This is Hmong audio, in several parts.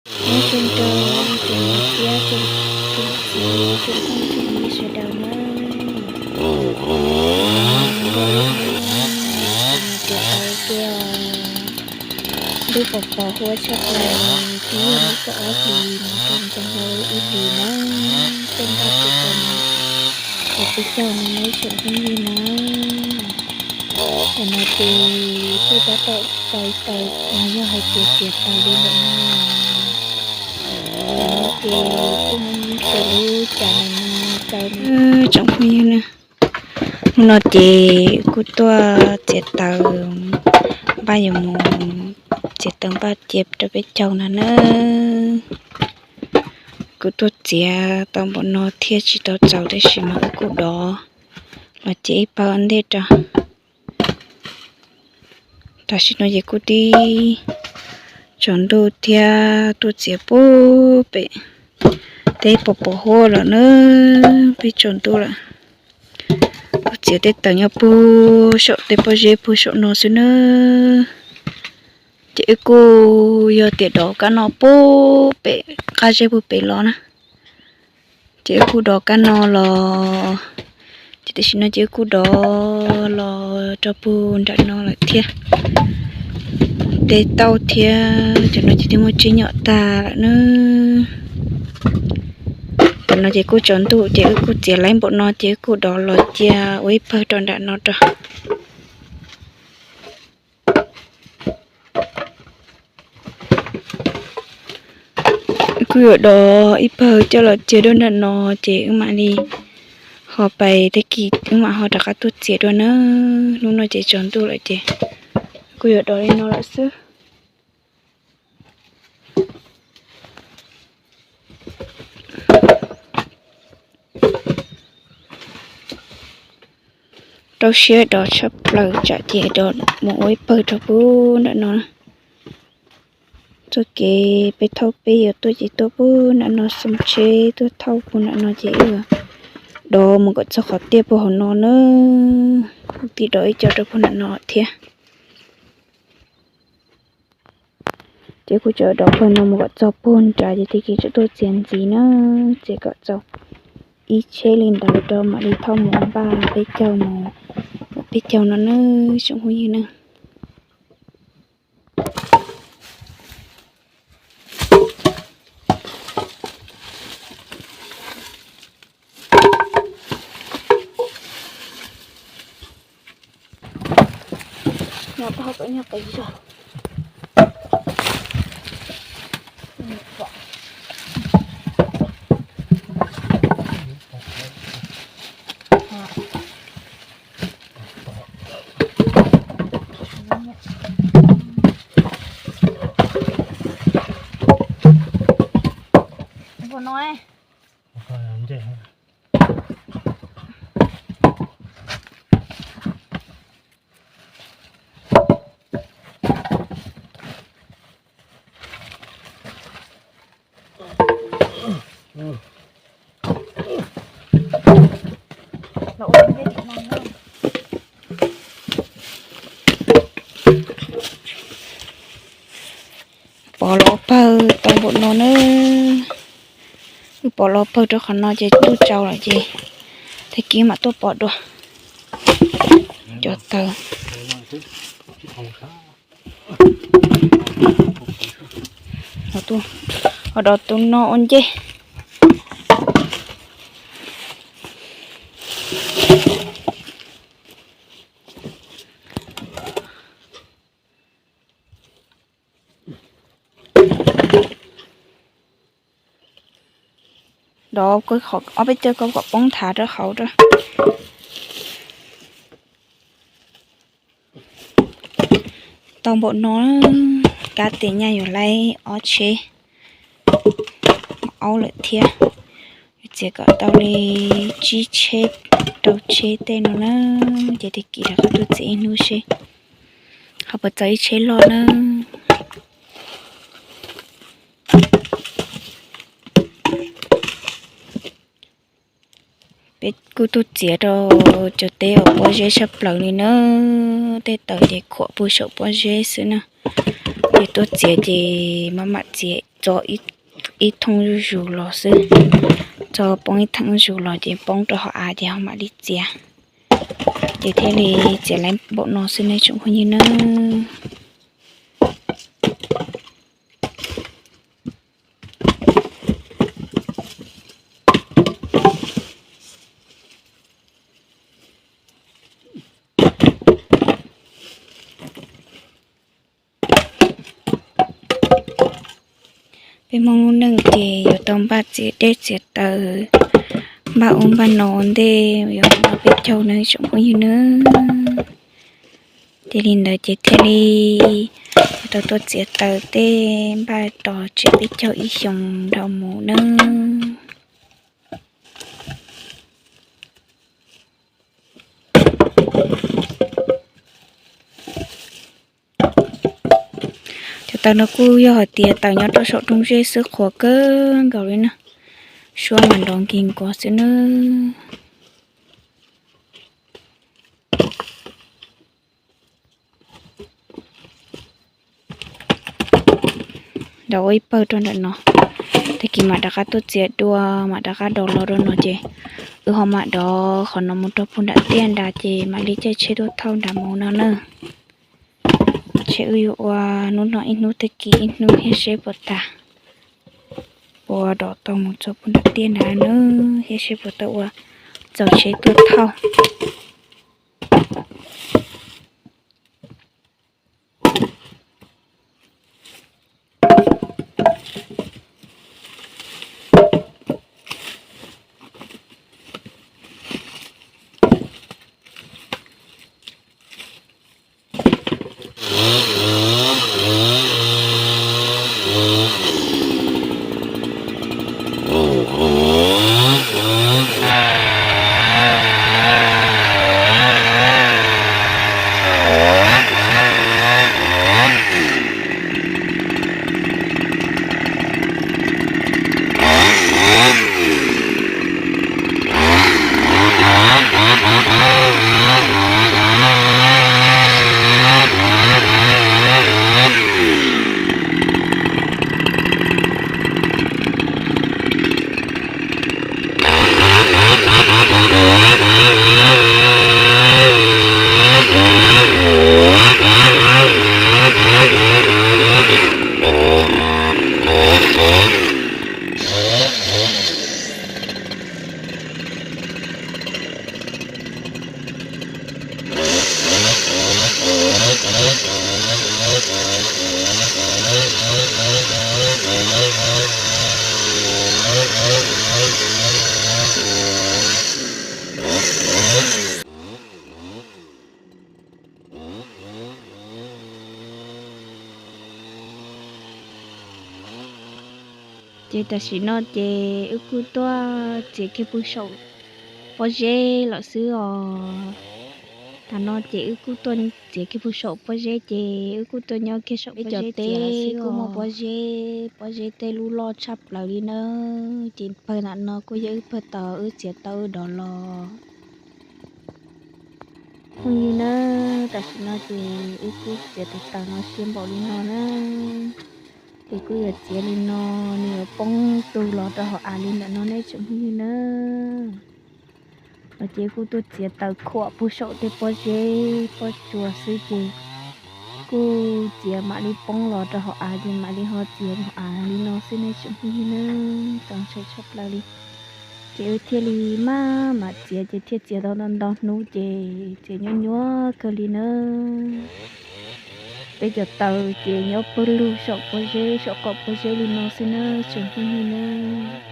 Nyob zoo rau tsoom niam txiv tsoom txiv tsoom phooj tsoom ywg sawv daws na. Tias tau tias ntuj pom pom huab tshaj plaws, twb yog lub kaum ob hlis mus rau ntev ntau ib hlis na, tej npaj tes taw no los peb caug no na ib tsoom phooj ywg na. Tam no ces kuj tab tom tau taws, yog hais tias txiav taws li ntawm no ces kuj muaj nyiaj xws lub cas no taws na tsoom phooj ywg na. Hnub no ces kuj tuaj txiav taws, npaj yuav mus txiav taws npaj cia rau peb caug no na. Kuv tuaj txiav tau npaum no thiaj tsis tau txaus tab sis mas wb kuj dov los cia ib pawg ua ntej rau. Tam sim no ces kuj tib tsaus ntuj thiab tuaj txiav puag pem teb pos pos huab lawm na, pib tsaus ntuj lawm. Kuj txiav tej taws nyob puag saum tej pob zeb puag saum no xwb na. Ces wb kuj yog tias dov kab no puag pem qab zeb puag pem los na. Ces wb kuj dov kab no los, ces tam sim no ces wb kuj dov los rau puag nram no lawm thiab. Tej tauj thiab cov no ces twb muab tsib nyom tag lawm na. Tam no ces kuj tsaus ntuj ces wb kuj txiav laib npaum no ces wb kuj dov los cia ua ib pawg rau nram no rau. Wb kuj yuav dov ib pawg coj los cia dua nram no ces wb mam li ho pais tag kis wb mam ho rov qab tuaj txiav dua na. Hnub no ces tsaus ntuj lawm ces kuj yuav dov li no lawm xwb. Rau siab dov tshaj plaws tsam ces dov mus ua ib pawg rau puag nram no. Txoj kev peb thauj peb yuav tuaj ces tuaj puag nram no, xoo tsheb tuaj thauj puag nram no ces wb dov mus kom txog qhov tiaj puag hauv no na. Kuj tig dov ib co rau puag nram no thiab. Ces kuj tseem dov pawg no mus kom txog puag nrad ces tag kis tseem tuaj txiav ntxiv na, txiav kom txaus ib tsheb li ntawd rau mam li thauj mus npaj peb caug mus, peb caug no na tsoom phooj ywg na. Pov los pawg tau npaum no na. Wb pov los pawg rau qhov no ces ntuj tsaus lawm ces tag kis mam tuaj pov dua cov taws. Ho dov tus no ua ncej. Dov ob peb caug ko kom poob thav rau hauv rau. Tau npaum no, kab tias nyaj yuav laib ob tsheb aub lawm thiab. Yuav txiav kom tau li tsib tsheb rau tsheb tej no na, ces tag kis rov qab tuaj txiav ib hnub seb ho puas txaus ib tsheb loj na. Peb kuj tuaj txiav rau cov teb uas pob zeb tshaj plaws li na, tej taws ces khuam puag saum pob zeb xwb na. Ces tuaj txiav ces maj mam txiav txo ib thooj zuj zus los xwb. Txo poob ib thooj zuj zus los ces poob rau hauv av ces ho mam li txiav. Ces thiaj li txiav lawm npaum no xwb nej tsoom phooj ywg nawb. Peb Hmoob lub neej ces yuav tau npaj txiav dej txiav taws, npaj ub npaj no ua ntej yuav noj peb caug nawb tsoom phooj ywg nawb. Ces li ntawd ces thiaj li yuav tau tuaj txiav taws tej npaj tos tsiab peb caug ib xyoos dhau mus nawb. Cov taws no kuj yog hais tias taws nyob rau saum rooj zeb xwb, qhuav kawg nkaus li na, suab mas nrov nkig nkuav xwb nawb. Nrov ua ib pawg rau ntawm no, tag kis mam rov qab tuaj txiav dua, mam rov qab dos los rau no ces wb ho mam dov qhov no mus rau puag nram tiaj nrad ces mam li caij tsheb tuaj thauj nrad mus no na. Ces wb yuav ua hnub no ib hnub tag kis ib hnub thiab seb puas tas, puas dov tau mus txog puag nram tiaj nrad na, thiab seb puas tau ua txaus tsheb tuaj thauj. Ces tam sim no ces wb kuj tuaj txiav kiag pw saum pob zeb lawm xwb os. Tam no ces wb kuj tuaj txiav kiag pw saum pob zeb ces wb kuj tuaj nyob kiag saum pob zeb teb kuj muaj pob zeb, pob zeb tej lub loj tshaj plaws li nawb. Ces pawg nram no kuj yog wb pawg taws wb txiav tau wb dov los. Phooj ywg nawb, tam sim no ces wb kuj txiav tus taws no siab npaum li no na. Ces kuj yuav txiav li no, nws yuav poob tug los rau hauv av li ntawm no nej tsoom phooj ywg nawb. No ces kuj tuaj txiav taws khuam puag saum tej pob zeb pob tsuas xwb ces kuj txiav mam li poob los rau hauv av ces mam li ho txiav hauv av li no xwb nej tsoom phooj ywg nawb, txaus ntshai tshaj plaws li. Ces wb thiaj li maj mam txiav ces thiaj txiav tau ntau ntau hnub ces txiav nyuaj nyuaj kawg li nawb. Peb cov taws ces nyob pawg lug saum pob zeb saum qaum pob zeb li no xwb nawb tsoom phooj ywg nawb.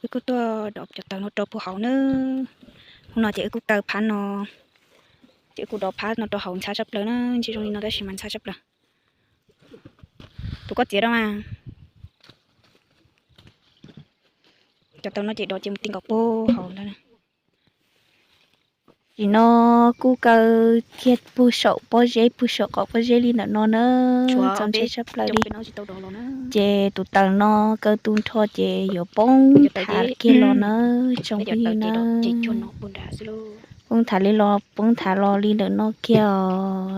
Wb kuj tuaj dov cov taws no rau puag hauv nawb. Hnub no ces wb kuj kaw phab no, ces wb kuj dov phab no rau hauv ntxhab tshaj plaws na, ntshe zoo li no tab sis mas ntxhab tshaj plaws. Tus koj txiav rau mas. Cov taws no ces dov ces mus ti nkaus puag hauv ntag. Tam sim no kuj kaw kiag pug saum pob zeb, pug saum qaum pob zeb li ntawm no na, txaus ntshai tshaj plaws li. Ces tus taws no kaw tu nrho ces yuav poob thav kiag los na, tsoom phooj ywg na. Poob thav li los, poob thav los li ntawm no kiag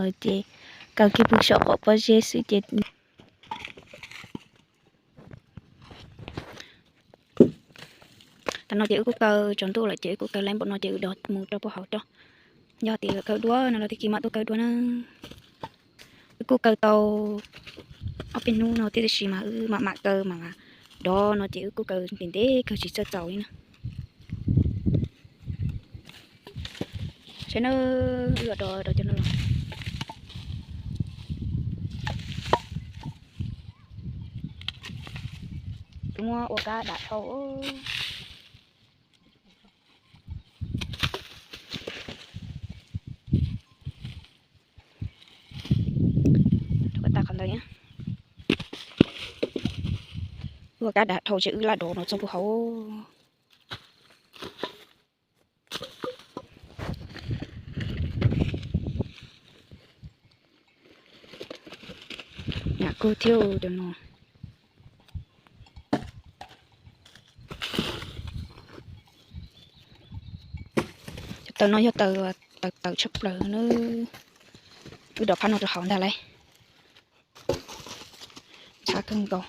os, ces kaw kiag pug saum qaum pob zeb xwb ces Tam no ces wb kuj kaw tsaus ntuj lawm ces wb kuj kaw laib npaum no ces wb dov mus rau puag hauv rau. Yog tias kaw dua no los tag kis mam tuaj kaw dua na. Wb kuj kaw tau ob peb hnub no thiab tiam sis mas wb mam mam kaw mas dov no ces wb kuj kaw ntev ntev kawg tsis txawj txaus li na. Saib na, wb dov dov cov no los. Tus muab ua kab dam dhau. Ua kab dam dhau ces wb laj dov no txog puag hauv. Nyam kawg thiab tus no. Cov taws no yog taws, taws tshaj plaws na. Wb dov phab no rau hauv ntag lauj. Txhab kawg nkaus.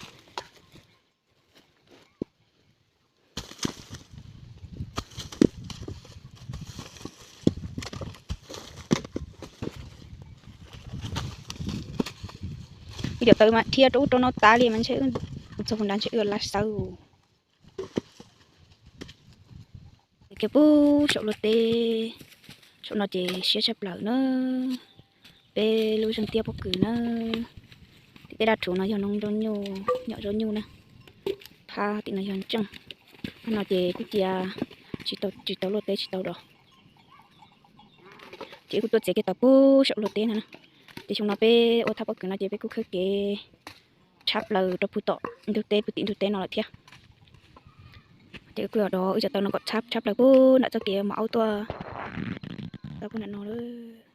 Wb cov taws mas dhia rau ub rau no tas li mas ntshe wb txog puag nrad ntshe wb laj xawb. Kiag pug saum luag teb, saum no ces siab tshaj plaws na. Peb lub zeeg tiaj pob kws na. Tim peb dab rhuv no yog noob nroj nyuj, nyom zaub nyuj na. Phab tim no yog ntseej. Phab no ces kuj cia tsis tau, tsis tau luaj teb tsis tau dov. Ces kuj tuaj txiav kiag tau pug saum luag teb no na. Ces xyoo no peb ua thaj pob kws no ces peb kuj khawb kev tshab plaws rau pug tom ntug teb, pug tim ntug teb no lawm thiab. Ces kuj yog dov wb cov taws no kom tshab tshab plaws pug nram txoj kev mos aub tuaj, tau pug nram no lawm.